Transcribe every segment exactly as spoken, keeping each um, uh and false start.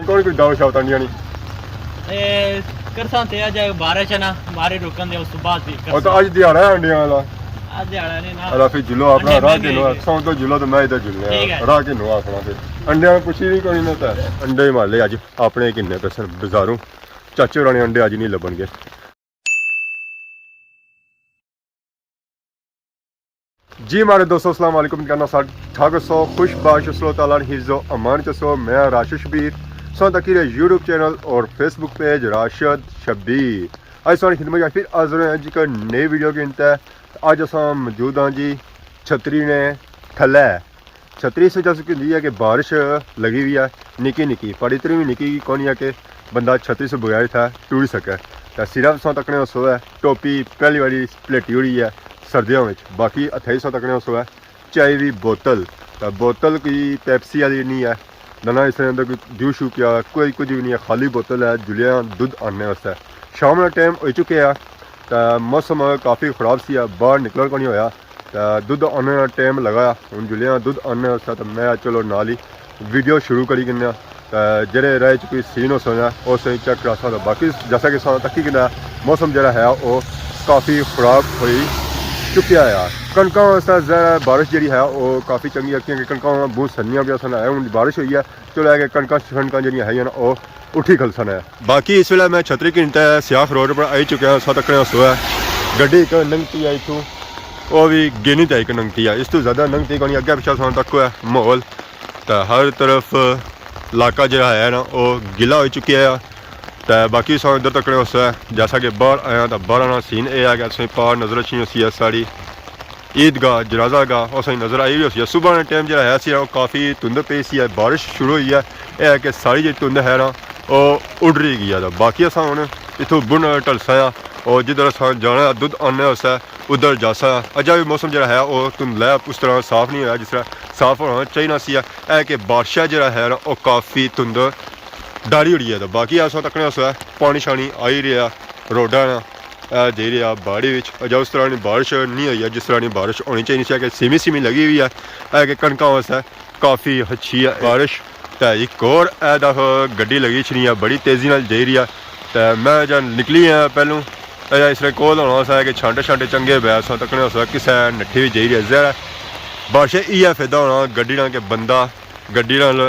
کون کوئی دعوت شاوت آنڈیاں نہیں؟ اے، کرساں تے اج بارش ہے نا، بارش رکن دے، اس تو بعد بھی او تو کرساں۔ اج دیہاڑا ہے انڈیاں والا۔ اج دیہاڑا نہیں نا۔ الا پھر جلو اپنا انڈے راہ مہنگے کنو، ہیں۔ تساں تو جلو تو میں ادھر جلنے ٹھیک ہے۔ راہ کنو اپنا پھر۔ انڈیاں پوچھی نہیں کوئی نہ تے۔ انڈے ہی مالے اج اپنے کنے پیسن بازاروں۔ چاچے ہوراں نے انڈے اج نہیں لبن گے۔ جی ماڑے دوستو، السلام علیکم، کہنا سب ٹھاک سو، خوش باش سو، اللہ تعالیٰ نے حفظ و امان چ سو۔ میں راشد شبیر، سو تکی رہے یوٹیوب چینل اور فیس بک پیج راشد شبیر۔ اج ساری خدمت چ پھر حاضر ہیں جی ایک نئی ویڈیو کے انتہا۔ اج اساں موجود ہاں جی چھتری نے تھلے۔ چھتری اس وجہ سے ہوندی ہے کہ بارش لگی ہوئی ہے، نکی نکی، پر اتنی بھی نکی کونی ہے کہ بندہ چھتری سے بغیر اتھا ٹری سکے۔ تے صرف اساں تکنے ہو سو ہے، ٹوپی پہلی واری پلیٹی ہوئی ہے سردیاں وچ، باقی اتھے اساں تکنے ہو سو ہے چائے دی بوتل۔ تے بوتل کوئی پیپسی والی نہیں ہے، نہ نہ اس نے اندر کوئی جوس شو پیا، کوئی کچھ بھی نہیں ہے، خالی بوتل ہے، جلیاں دودھ آننے واسطے۔ شام کا ٹائم ہوئی چکے ہے، تے موسم کافی خراب سی ہے، باہر نکلن کو نہیں ہویا۔ تے دودھ آنے نا ٹائم لگا، ہن جلیاں دودھ آنے واسطے تے میں چلو نال ہی ویڈیو شروع کری کنے۔ تے جڑے راہ چ کوئی سین ہو سکنا، او سین چیک کراساں۔ تے باقی جیسا کہ ساں تکی کنے موسم جڑا ہے او کافی خراب ہوئی چکیا ہے۔ کنکاں واسطے ذرا بارش جڑی ہے او کافی چنگی ہے، کیونکہ کنکاں بہت سنیاں پیاں سن، ہن بارش ہوئی ہے، چلو ہے کہ کنکاں شنکاں جڑیاں ہے نا او اٹھی کھلسن ہے۔ باقی اس ویلے میں چھتری گھنٹے سیاخ روڈ پر آئی چکیا ہاں، سو تکنے ہو سو ہے۔ گڈی ایک ننگتی ہے اتھوں، او بھی گینی تے ایک ننگتی ہے، اس تو زیادہ ننگتی کونی۔ اگے پچھے سو تکو ہے ماحول، تے ہر طرف علاقہ جڑا ہے نا او گلا ہوئی چکیا ہے۔ تے باقی سو ادھر تکنے ہو سو ہے، جیسا کہ باہر آیا تے باہر نا سین اے ہے کہ اساں پار نظر اچھنی ہوسی ہے ساری عید گاہ، جنازہ گاہ، او ساں نظر آئی ہوئی ہوسی ہے۔ صبح نے ٹائم جڑا ہے سی، او کافی دھند پئی سی ہے، بارش شروع ہوئی ہے۔ اے ہے کہ ساری جڑی دھند ہے نا، او اڈری گئی ہے۔ تے باقی اساں ہن اتھوں بن ٹلساں آ، او جدھر اساں جانا ہے، دودھ آننے واسطے، ادھر جاساں۔ اجا بھی موسم جڑا ہے، او دھندلا ہے، اس طرح صاف نہیں ہویا، جس طرح صاف ہونا چاہینا سی ہے۔ اے کہ بارشاں جڑا ہے نا، او کافی دھند ڈاری ہوئی ہے۔ تے باقی اساں تکنے اس ویلے پانی شانی آئی رہیا روڈاں نا، اے جائی رہیا باڑی وچ۔ اجا اس طرح نی بارش نہیں ہوئی ہے، جس طرح نی بارش ہونی چاہیے سی، کہ سیمی سیمی لگی ہوئی ہے۔ اے کہ کنکاں واسطے کافی اچھی ہے بارش۔ تے ایک اور اے دا گڈی لگی چھڑی ہے، بڑی تیزی نال جائی رہی ہے۔ تے میں جا نکلی آں پہلوں، اے اس نے کول ہونا سا کہ چھانٹے شانٹے چنگے پے سا، تکنے ہو سا کسے نٹھی وی جائی رہی ہے۔ ظاہر ہے بارشیں ایہہ فائدہ ہونا گڈی نا کہ بندہ گڈی نال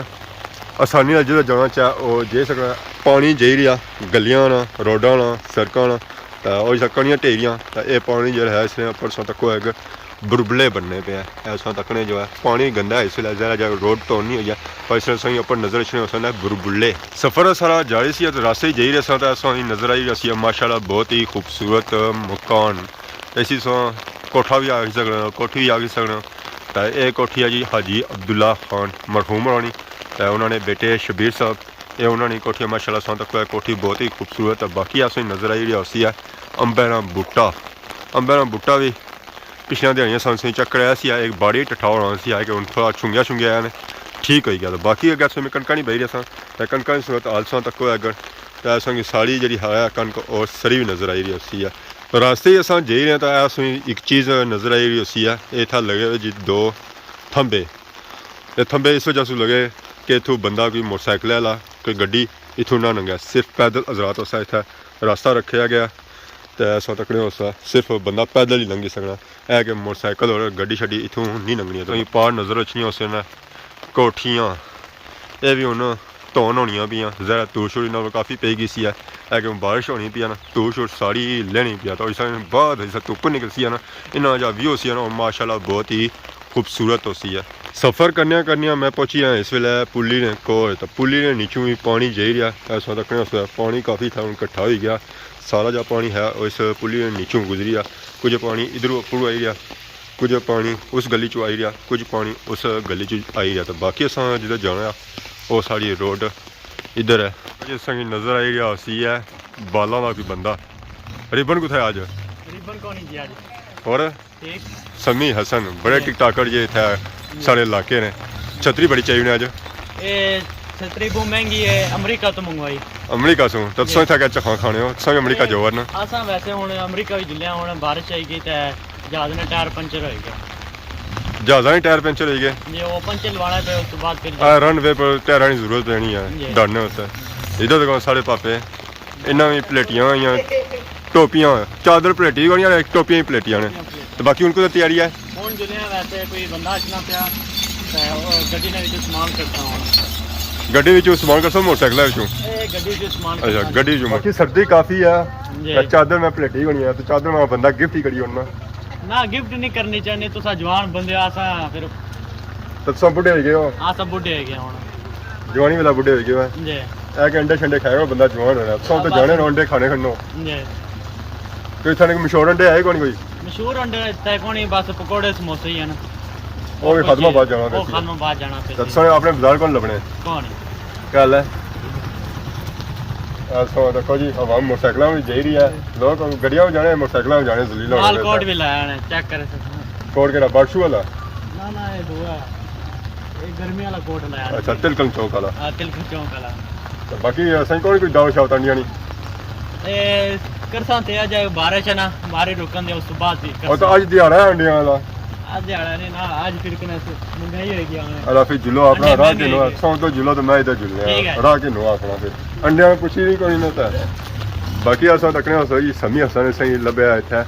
آسانی نال جدھر جانا چاہے او جائی سکنا۔ پانی جائی رہیا گلیاں نا، روڈاں نا، سڑکاں نا، تے او جیسا کڑیاں ڈھیریاں، تے اے پانی جیہڑا ہے اس نے اپر ساں تکو ایک بربلے بننے پے ہیں۔ اے ساں تکنے جو ہے پانی گندا ہے، اس ویلے ذرا جا روڈ تو نہیں ہوئی ہے، پر اس نے ساں اپر نظر اچھنے ہو سکنا ہے بربلے۔ سفر سارا جاری سی تے راستے ہی جائی رہے ساں تے اساں نظر آئی رہیا سی ماشاءاللہ بہت ہی خوبصورت مکان۔ ایسی ساں کوٹھا بھی آکھی سکنے، کوٹھی بھی آکھی سکنے۔ تے اے کوٹھی ہے جی حاجی عبداللہ خان مرحوم ہورانی، تے انہاں نے بیٹے شبیر صاحب، اے انہاں نے کوٹھی ہے۔ ماشاءاللہ ساں تکو اے کوٹھی بہت ہی خوبصورت ہے۔ باقی اساں نظر آئی رہیا ہوسی ہے امبے نا بوٹا، امبے نا بوٹا بھی پچھلیاں دیہاڑیاں ساں اساں چیک کرایا سی، ایک باڑی ٹٹھا ہونا سی، آئے کہ ہن تھوڑا چھنگیا چھنگیا ہے نے، ٹھیک ہوئی گیا۔ تے باقی اگر اساں میں کنکاں نہیں بئی رہیا ساں، تے کنکاں دی صورت حال ساں تکو اگر، تے اساں کی ساری جڑی ہے کنک او سری بھی نظر آئی رہی ہوسی ہے۔ راستے ہی اساں جائی رہے ہیں تاں اساں ایک چیز نظر آئی رہی ہوسی ہے، اے اتھا لگے ہوئے جی دو تھمبے۔ اے تھمبے اس وجہ سے لگے کہ اتھوں بندہ کوئی موٹر سائیکل والا، کوئی گڈی اتھوں نہ لنگھے، صرف پیدل حضرات واسطے اتھا راستہ رکھیا گیا۔ تے اساں تکنے ہوسا صرف بندہ پیدل ہی لنگھی سکنا، اے کہ موٹر سائیکل اور گڈی شڈی اتھوں نہیں لنگھنی۔ تے پار نظر اچھنی ہوسے نا کوٹھیاں، اے بھی ہن دھون ہونیاں پیاں، ذرا دھوڑ شوڑ انہاں کافی پئی گئی سی ہے، اے کہ بارش ہونی پیا نا، دھوڑ شوڑ ساری لہنی پیا۔ تو اس بعد جس طرح دھوپ نکلسی ہے نا، انہاں جا ویو سی ہے نا، او ماشاءاللہ بہت ہی خوبصورت ہوسی ہے۔ سفر کرنیاں کرنیاں میں پہنچی ہاں اس ویلے پلی نے کول، تے پلی نے نیچوں بھی پانی جائی رہیا، ایسا تکنے اس ویلے پانی کافی تھا، ہن کٹھا ہوئی گیا، سارا جا پانی ہے اس پلی نے نیچوں گزری رہیا، کچھ پانی ادھروں اپروں آئی رہیا، کچھ پانی اس گلی چوں آئی رہیا، کچھ پانی اس گلی چوں آئی رہیا۔ تے باقی اساں جدھر جانا ہے، او ساڑی روڈ ادھر ہے۔ جس طرح کی نظر آئی رہیا ہوسی ہے، بالاں دا کوئی بندہ۔ ربن کتھے اج؟ ربن کونی جی اج۔ اور؟ ٹھیک۔ سمی حسن، بڑے ٹھیک۔ ٹک ٹاکر جے اتھے ساڑے علاقے نے۔ چھتری بڑی چاہیے نے اج۔ اے چھتری بہت مہنگی ہے، امریکہ تو منگوائی۔ امریکہ سوں؟ تے تساں جی۔ اتھے کیا چکھاں کھانے ہو؟ تساں بھی امریکہ اے، جو ورنا۔ اساں ویسے ہن امریکہ وچ جلیا، ہن بارش آئی گئی تے جہاز نے ٹائر پنچر ہوئی گیا۔ جہازاں نے ٹائر پنچر ہوئی گئے۔ جی، وہ پنچر لوانا پے، اس کے بعد پھر آ رن وے پر ٹائراں نی ضرورت پینی ہے۔ جی۔ ڈالنے واسطے۔ ادھر دیکھو ساڑے پاپے، انہاں وی پلیٹیاں ہوئیاں، ٹوپیاں، چادر پلیٹی کونی، ٹوپیاں ہی پلیٹیاں نے۔ تے باقی ان کو تے تیاری ہے۔ ہن جلے آں ویسے کوئی بندہ اچھنا پیا، تے او گڈی نے وچ سامان کڈتا ہن۔ گڈی وچوں سامان کڈسو، موٹر سائیکل وچوں؟ اے گڈی وچ سامان اچھا، کڈتا۔ گڈی وچوں۔ باقی سردی کافی ہے، جی۔ تے چادر میں پلیٹی ہونی ہے، تے چادر میں بندہ گفٹ ہی کری اوڑنا۔ نہ، گفٹ نہیں کرنی چاہیے، تساں جوان بندے ہو، اساں پھر تے تساں بڈھے ہوئی گئے ہو۔ ہاں، سب بڈھے ہوئی گئے ہن۔ جوانی ویلا بڈھے ہوئی گئے ہو۔ جی۔ اے کہ انڈے شنڈے کھائے ہو، بندہ جوان ہونا۔ تساں تے بس۔ جانے ہو انڈے کھانے کھنو۔ جی۔ کوئی تھانے کوئی مشہور انڈے ہے کونی کوئی؟ مشہور انڈے تے کونی، بس پکوڑے سموسے ہی ہیں۔ او وی خادم آباد جانا پیا سی۔ خادم آباد جانا پیا سی۔ تساں اپنے بازار کون لبنے؟ کون؟ کیا حال ہے؟ اے سو دیکھو جی، عوام موٹر سائیکلاں وچ جائی رہی ہے، لوگ گڈیاں وچ جانے، موٹر سائیکلاں وچ جانے، ذلیل ہونے مال پہ کوٹ اتھے۔ وی لایا نے، چیک کرے سکتے ہیں۔ کوٹ کیڑا؟ بارشو والا؟ نہ، نہ، یہ دو ہے۔ یہ گرمی والا کوٹ لایا نے۔ اچھا، تلکن چوک والا۔ ہاں، تلکن چوک والا۔ تے باقی اساں کوئی، کوئی دعوت شاوت آنڈیاں نہیں؟ اے کرساں تے اج بارش ہے نا، بارش رکن دے، اس تو بعد بھی او تو کرساں۔ اج دیہاڑا ہے آنڈیاں والا۔ اج دیہاڑا نہیں نا، اج پھر کنے سے مہنگائی ہوئی گئی ہمیں۔ الا پھر جلو اپنا انڈے راہ مہنگے کے نو، ہوئی گئے۔ سو تو جلو تو میں ادھر جلنے ٹھیک آں۔ ہے۔ راہ کے نو اپنا پھر۔ انڈیاں پوچھی نہیں کوئی نہ تا۔ باقی اساں تکنے اساں جی سمی حسن سہی لبیا اتھے۔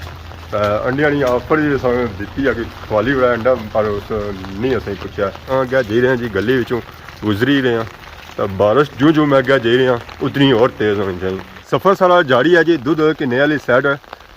تے انڈیاں نی آفر جی اساں دتی ہے کہ کھوالی بڑا انڈا، پر اس نہیں اساں پوچھا۔ ہاں، اگے جائی رہے ہیں جی، گلی وچوں گزری رہے ہیں۔ تے بارش جوں جوں میں اگے جائی رہے ہیں، اتنی اور تیز ہونی چاہیے۔ سفر سارا جاری ہے جی، دودھ کنے والی سائیڈ۔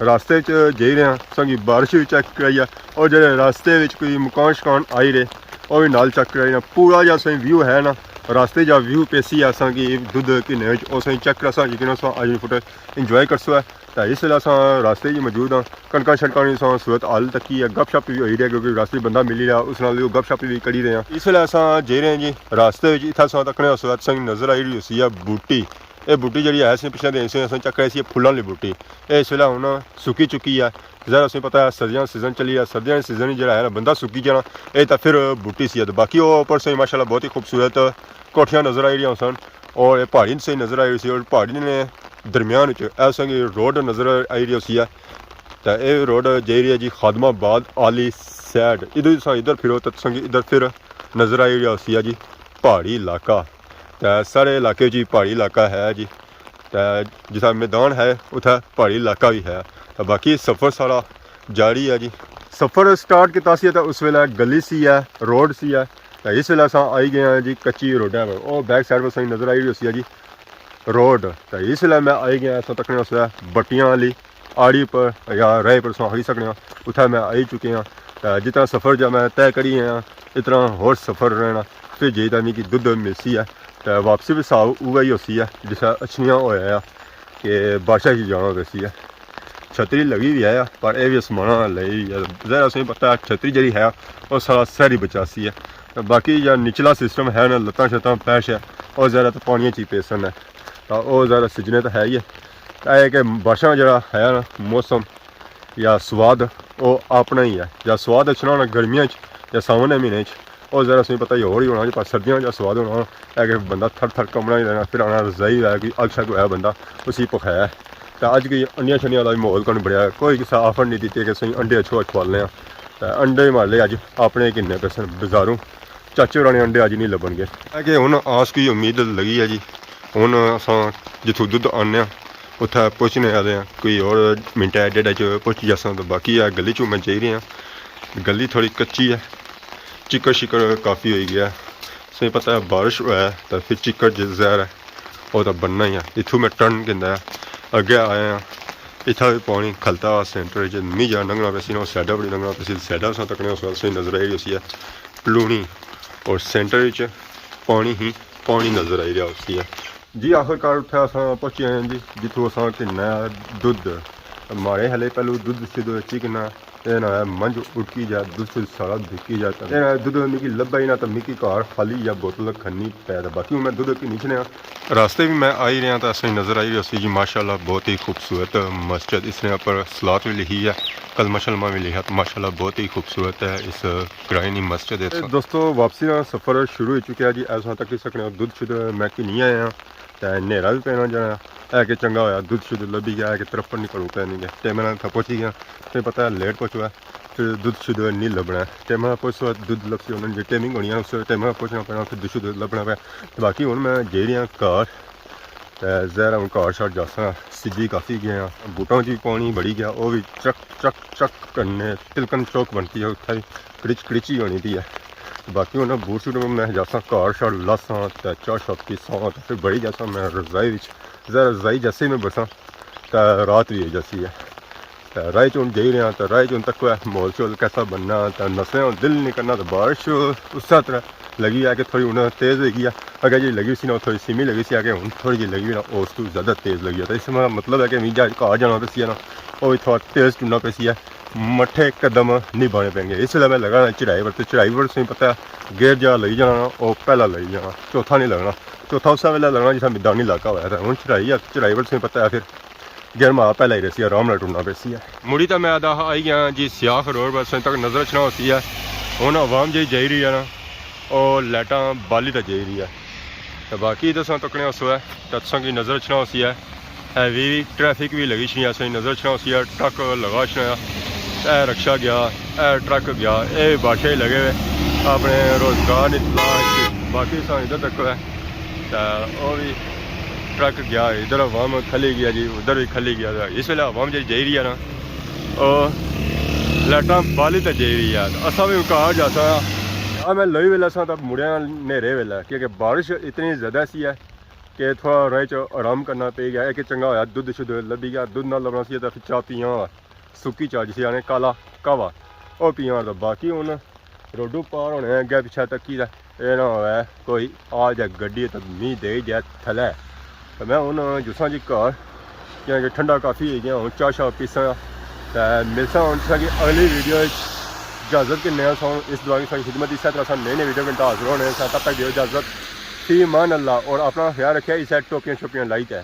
راستے چ جائی رہے ہاں، سنگی بارش وی چیک کرائی ہے، اور جڑے راستے وچ کوئی مکان شکان آئی رہے، او وی نال چیک کرائی رہے ہاں۔ پورا جا سنگی ویو ہے نا، راستے جا ویو پیسی ہے سنگی دودھ کنے وچ، او سنگی چیک کراساں، یقین اساں اج فوٹو انجوائے کرسو ہے۔ تے اس ویلے اساں راستے وچ موجود ہاں، کنکاں شنکاں نی اساں صورت حال تکی ہے، گپ شپ وی ہوئی رہی ہے کیونکہ راستے بندہ ملی رہیا، اس نال وی گپ شپ وی کری رہے ہاں۔ اس ویلے اساں جائی رہے ہاں جی راستے وچ، اتھا اساں تکنے اس وقت سنگی نظر آئی رہی ہوسی ہے بوٹی۔ اے بوٹی جیڑی ہے، اساں پچھے دے اساں چیک کرائی سی، پھلاں والی بوٹی۔ اے اس ویلے ہن سکی چکی ہے۔ ظاہر اساں پتہ ہے سردیاں سیزن چلی رہیا، سردیاں سیزن جیڑا ہے نا بندہ سکی جانا۔ اے تاں پھر بوٹی سی ہے۔ تے باقی او اوپر سے ماشاءاللہ بہت ہی خوبصورت کوٹھیاں نظر آئی رہیاں سن اور اے پہاڑی سے نظر آئی رہی سی اور پہاڑی نے درمیان وچ اے سنگی روڈ نظر آئی رہی ہوسی ہے۔ تے اے روڈ جائی رہی ہے جی خادم آباد آلی سائیڈ۔ ادھر تساں ادھر پھرو تے تساں کی ادھر پھر نظر آئی رہیا ہوسی ہے جی پہاڑی علاقہ۔ تے سارے علاقے جی پہاڑی علاقہ ہے جی۔ تے جتھا میدان ہے، اتھا پہاڑی علاقہ وی ہے۔ تے باقی سفر سارا جاری ہے جی۔ سفر سٹارٹ کیتا سی تے اس ویلے گلی سی ہے، روڈ سی ہے۔ تے اس ویلے اساں آئی گئے ہیں جی کچی روڈا پر۔ او بیک سائیڈ پر سائیں نظر آئی رہی ہوسی ہے جی روڈ۔ تے اس ویلے میں آئی گیا، اساں تکنے اس ویلے بٹیاں والی آڑی پر یا راہ پر اساں آخی سکنے ہاں، اتھا میں آئی چکے ہاں۔ تے جتنا سفر جا میں طے کری آیا، اتنا ہور سفر رہنا، پھر جائی تے میکی دودھ ملسی ہے۔ تے واپسی وی حساب اوہی ہوسی ہے جسا اچھنیاں ہویا ہے کہ بادشاہ کی جانا ہوسی ہے۔ چھتری لگی وی ہے، پر اے وی اسمانا لئی وی ہے۔ ظاہر اساں پتہ ہے چھتری جیڑی ہے، او سارا سہری بچاسی ہے۔ تے باقی جیڑا نچلا سسٹم ہے نا، لتاں شتاں پیش ہے، او ذرا تے پانیاں چ ہی پیسن ہے۔ تے او ذرا سجنے تے ہے ہی ہے۔ تے اے کہ بارشاں جیڑا ہے نا، موسم یا سواد، او اپنا ہی ہے۔ یا سواد اچھنا ہونا گرمیاں چ یا ساون دے مہینے چ، او ذرا اساں پتہ ہی ہور ہی ہونا، پر سردیاں جا سواد ہونا، اے کہ بندہ تھر تھر کمبنا ہی رہنا، پھر آنا رضائی ہے، کوئی اگ شگ ہویا بندہ اسی پکھایا ہے۔ تے اج کوئی انڈیاں شنڈیاں والا وی ماحول کون بنیا، کوئی کسے آفر نہیں دتی کہ اساں انڈے اچھو اچھوالنے آں۔ تے انڈے ماڑے لئی اج اپنے کنے پیسن بازاروں، چاچے ہوراں نے انڈے اج نہیں لبن گے۔ اے کہ ہن آس کوئی امید لگی ہے جی، ہن اساں جتھوں دودھ آننے آں، اتھے پہنچنے آلے آں، کوئی ہور منٹے ڈیڈھے چ پہنچی جاساں۔ تے باقی اے گلی چوں میں جائی رہے آں، گلی تھوڑی کچی ہے، چکڑ شکڑ کافی ہوئی گیا۔ تساں پتہ ہے بارش ہوئے تے پھر چکڑ جے زہر ہے، او تاں بننا ہی ہے۔ اتھوں میں ٹرن گھندا ہے، اگے آئے آں، اتھا وی پانی کھلتا سینٹر وچ، می جا لنگھنا پیسی نا، او سائیڈا بڑی لنگھنا پیسی، سائیڈا تساں تکنے اس وقت تساں نظر آئی رہی ہوسی ہے پلونی، اور سینٹر وچ پانی ہی پانی نظر آئی رہیا ہوسی ہے۔ جی آخر کار اتھے اساں پہنچی آئے ہیں جی، جتھوں اساں گھننا ہے دودھ۔ ماڑے ہلے پہلو دودھ شدھ چکنا، اے نہ ہے منج اٹکی جائے، دودھ شدھ سارا بکی جائے۔ اے نہ ہے دودھ میکی لبھا ہی نہ تے میکی گھر خالی یا بوتل کھنی پے تے باقی ہن میں دودھ گھنی چھنے آں۔ راستے وچ میں آئی رہیا تے اساں نظر آئی رہی ہوسی جی ماشاءاللہ بہت ہی خوبصورت مسجد، اس نے اوپر صلوات وی لکھی ہے، کلمہ شلمہ وی لکھا، ماشاءاللہ بہت ہی خوبصورت ہے اس کرائی نی مسجد ہے۔ اے دوستو، واپسی نا سفر شروع ہوئی چکیا جی۔ ایسا تکی سکنے ہو دودھ شدھ میں گھنی آیا ہاں۔ تے نیرا وی پینا جانا ہے کہ چنگا ہویا دودھ شدھ لبھی گیا ہے کہ طرف پر نہیں پڑو پے نہیں گیا۔ ٹائم نال اتھا پہنچی گیا۔ تساں پتہ ہے لیٹ پہنچو ہے۔ پھر دودھ شدھ نہیں لبنا۔ ٹائم پوچھ دودھ لبسی، انہوں نے جو ٹائمنگ ہونی ہے، اس ٹائم پوچھنا پڑنا، پھر دودھ شدھ لبنا پیا۔ باقی ہن میں جائی رہیا گھر، تے ظاہر ہے ہن گھر شار جاساں، سجی کافی گیا، بوٹاں چ وی پانی بڑی گیا، او وی چک چک چک کرنے، تلکن چوک بنتی ہے، اتھا وی کڑچ کڑچی ہونی پی ہے۔ باقی ہن بوٹ شوٹ میں جاساں گھر شار لاساں، تے چاہ شاہ پیساں، تے پھر بڑی جاساں میں رضائی وچ، ظاہر رضائی جیسے میں بساں، تے رات وی ہوئی جاسی ہے۔ تے راہ چ ہن جائی رہے ہاں، تے راہ چ ہن تکو ہے ماحول شول کیسا بننا، تے نسنے ہن دل نہیں کرنا، تے بارش اس طرح لگی ہے کہ تھوڑی ہن تیز ہوئی گئی ہے۔ اگے جی لگی سی نا، تھوڑی سیمی لگی سی، اگے ہن تھوڑی جی لگی نا، اس تو زیادہ تیز لگی ہے۔ تے اس مطلب ہے کہ میں جا گھر جانا پیسی ہے نا، او وی تھوڑا تیز ٹرنا پیسی ہے، مٹھے قدم نہیں بانے پینگے۔ اس ویلے میں لگا نا چڑھائی پر، تے چڑھائی پر تساں پتہ ہے گیئر جا لگی جانا نا، او پہلا لگی جانا، چوتھا نہیں لگنا۔ چوتھا اس ویلے لگنا جسا میدانی علاقہ ہویا تھا۔ ہن چڑھائی ہے، چڑھائی پر تساں پتہ ہے پھر گیئر مارا پہلا ہی رہسی، آرام نال ٹرنا پیسی ہے۔ مڑی تے میں آدا آئی گیا جی سیاخ روڈ پر، تساں تک نظر اچھنا ہوسی ہے۔ ہن عوام جی جائی رہی ہے نا، او لائٹاں بالی تے جائی رہی ہے۔ تے باقی تساں تکنے ہوسو ہے، تے تساں کی نظر اچھنا ہوسی ہے۔ ہیوی ٹریفک وی لگی اچھنی ہے، تساں کی نظر اچھنا ہوسی ہے، ٹرک لگا اچھنا ہے۔ اے رکشہ گیا، اے ٹرک گیا، اے بادشاہ ہی لگے ہوئے اپنے روزگار نی تلاش چ۔ باقی تساں ادھر تکو ہے، تے او وی ٹرک گیا، ادھر عوام کھلی گیا جی، ادھر وی کھلی گیا۔ تے اس ویلے عوام جیڑی جائی رہی ہے نا، او لائٹاں بالی تے جائی رہی ہے۔ اساں وی گھر جاساں۔ آ میں لوئی ویلے ساں تاں مڑیا نیرے ویلے، کیونکہ بارش اتنی زیادہ سی ہے کہ تھوڑا راہ چ آرام کرنا پئی گیا۔ ایک چنگا ہویا دودھ شدھ لبھی گیا، دودھ نہ لبنا سی تاں پھر چاہ پیاں، سکی چاہ جسی آنے کالا قہوہ، او پیاں۔ تاں باقی ہن روڈو پار ہونے اگے پچھے تکی تے اے نہ ہووے کوئی آ جائے گڈی تے می دے جائے تھلے۔ تے میں ہن جساں جی گھر، کیونکہ ٹھنڈا کافی ہوئی گیا، ہن چاہ شاہ پیساں تے ملساں ہن تساں کی اگلی ویڈیو وچ۔ اجازت گھننے آں، اس دعا کی ساری خدمت، اسے طرح ساں نئی نئی ویڈیو گھنٹہ حاضر ہونے ساں، تب تک دیو اجازت، فی امان اللہ، اور اپنا خیال رکھیا، اسے ٹوپیاں شوپیاں لائی تے۔